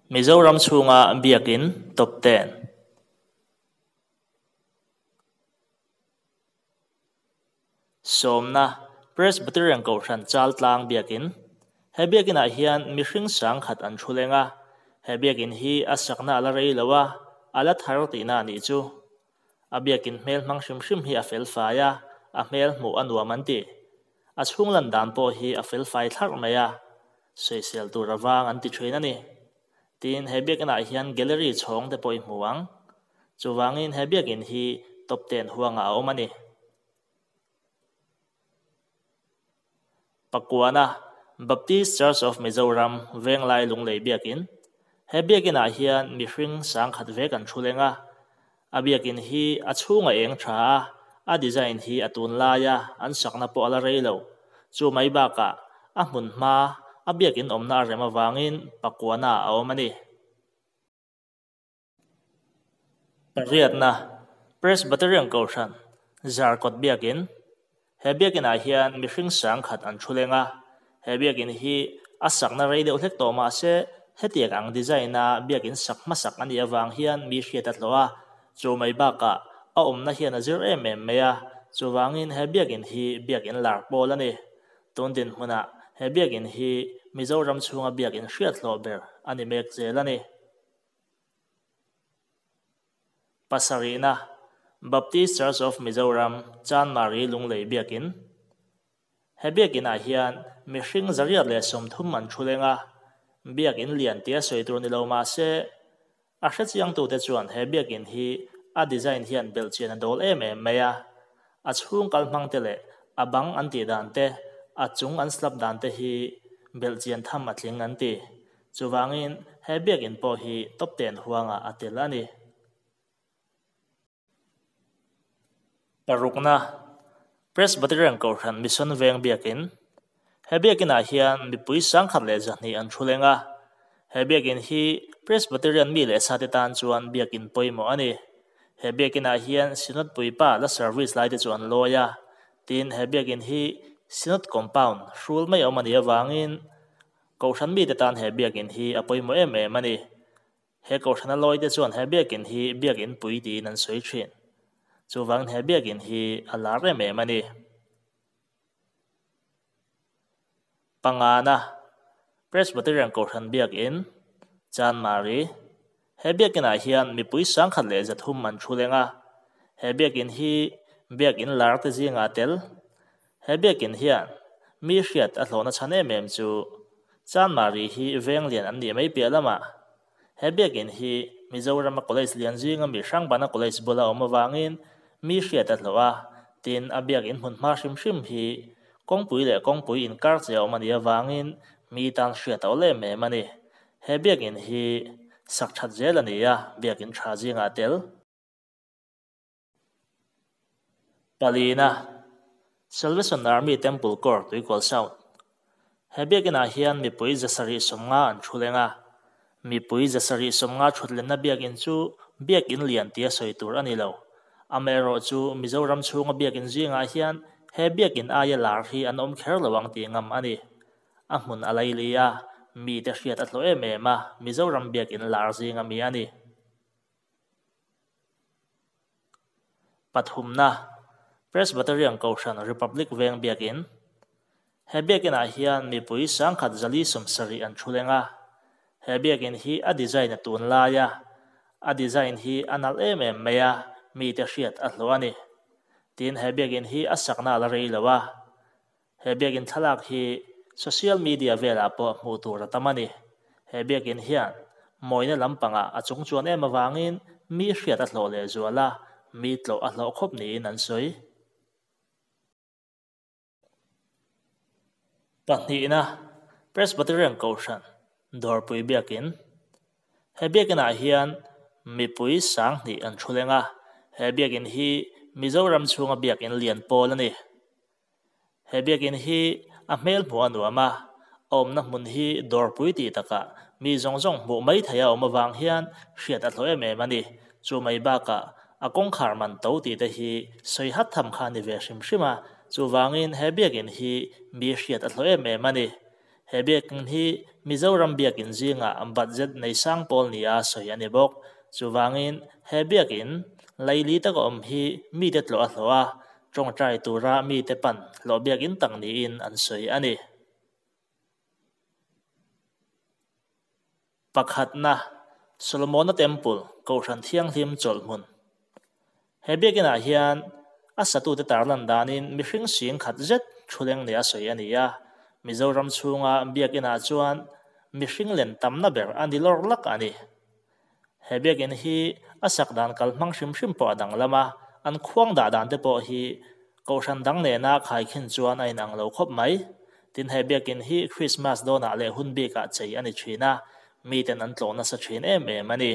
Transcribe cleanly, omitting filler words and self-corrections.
Mizoram chhunga biakin top ten. Sawmna, Presbyterian Kohhran Chaltlang biakin. He biakinah hian mihring sangkhat an thu leng a, he biakin hi a sakna a la rei lo a, a la thar tihna a nih chu. A biakin hmel hmang hrim hrim hi a fel fai a, a hmel hmuh a nuam an ti. A chhung lan dan pawh hi a fel fai thlarh mai a, sawisel tur avang an ti thin a ni. Tin, he biakinah hian gallery chhawng te pawh i hmu ang. Chuvangin he biakin hi top ten huangah a awm a ni. Pakuana, Baptist Church of Mizoram, Venglai Lunglei biakin. He biakinah hian mihring sangkhat vek an thu leng a. A biakin hi a chhunga eng tha a, a design hi a tunlai a, an sakna pawh a la rei lo. Chu mai bakah a hmun hma a biakin awmna a rem avangin pakuana a awm a ni. Pariatna, Presbyterian Kohhran, Zarkawt biakin. He biakinah hian mihring sangkhat an thu leng a, he biakin hi a sakna rei deuh hlek tawh mah se hetiang ang design-a biakin sak hmasak a nih avang hian mi hriat a hlawh a, chu mai bakah a awmna hian a zir em em mai a, chuvangin he biakin hi biakin lar pawl a ni. Tun dinhmunah he biakin hi Mizoram chhunga biakin hriat hlawh ber a ni mek zel a ni. Pasarihna, Baptist Church of Mizoram, Chanmari Lunglei biakin. He biakinah hian mihring 130 an thu leng a, biakin lian tia sawi tur ni lo mah se, a hrechiangtute chuan he biakin hi a design hian belhchian a dawl em em mai a, a chhung kal hmang te leh a bang an tih dan te, a chung an slab dan te hi belhchian tham a tling an ti. Chuvangin he biakin pawh hi top ten huangah a tel a ni. Parukna, Presbyterian Kohhran Mission Veng biakin. He biakinah hian mipui 102 an thu leng a. He biakin hi Presbyterian mi leh sate tan chuan biakin pawimawh a ni. He biakinah hian Synod puipa la service lai te chu an lawi a. Tin, he biakin hi Synod compound hrul mai awm a nih avangin Kohhran mite tan he biakin hi a pawimawh em em a ni. He Kohhrana lawi te chuan he biakin hi biakin pui tiin an sawi thin. Chuvangin he biakin hi a lar em em a ni. Pangana, Presbyterian Kohhran biakin, Chanmari. He biakinah hian mipui 103 an thu leng a. He biakin hi biakin lar te zingah a tel. He biakin hian mi hriat a hlawhna chhan em em chu Chanmari hi veng lian an nih mai piah lamah he biakin hi Mizorama college lian zinga mi Hrangbana college bula awm avangin mi hriat a hlawh a, tin a biakin hmun hma hrim hrim hi kawngpui leh kawngpui inkar che a awm a nih avangin mi tan hriat a awl em em a ni. He biakin hi sak that zel a ni a, biakin tha zingah a tel. Palina, Salvation Army Temple Court, Tuikual South. He biakinah hian mipui 750 an thu leng a. Mipui 750 thutlenna biakin chu biakin lian tia sawi tur a ni lo. Amaherawh chu Mizoram chhunga biakin zingah hian he biakin aia lar hi an awm kher lo ang tih ngam a ni. A hmun a laili a, mite hriat a hlawh em em a, Mizoram biakin lar zinga mi a ni. Pathumna, Presbyterian Kohhran Republic Veng biakin. He biakinah hian mipui 170 an thu leng a. He biakin hi a design a tun lai a, a design hi a nalh em em mai a, mite hriat a hlawh a ni. Tin, he biakin hi a sakna a la rei lo a. He biakin thlalak hi social media velah pawh hmuh tur a tam a ni. He biakin hian mawina lampangah a chung chuan em avangin mi hriat a hlawh leh zual a, mi tlawh a hlawh khawp niin an sawi. Pahnihna, Presbyterian Kohhran, Dawrpui biakin. He biakinah hian mipui 2000 an thu leng a, he biakin hi Mizoram chhunga biakin lian pawl a ni. He biakin hi a hmel hmuh a nuam a, a awmna hmun hi dawrpui tih takah mi zawng zawng hmuh mai thei a awm avang hian hriat a hlawh em em a ni. Chu mai bakah a kawngkhar man to tih te hi sawi hat tham kha a ni ve hrim hrim a, chuvangin he biakin hi mi hriat a hlawh em em a ni. He biakin hi Mizoram biakin zingah budget nei sang pawl nia sawi a ni bawk. Chuvangin he biakin laili taka awm hi mite tlawh a hlawh a, tawngtai tura mite pan hlawh biakin tak niin an sawi a ni. Pakhatna, Solomona Temple, Kohhran Thianghlim chawlhhmun. He biakinah hian a satute tarlan danin mihring sing khat zet thuleng nia sawi a ni a, Mizoram chhunga biakinah chuan mihring len tamna ber a ni lawr lak a ni. He biakin hi a sak dan kalhmang hrim hrim pawh a danglam a, an khuang dah dan te pawh hi Kohhran dang nena khaikhin chuan a inang lo khawp mai. Tin, he biakin hi Krismas dawnah leh hun bikah chei a ni thin a, miten an tlawh nasa thin em em a ni.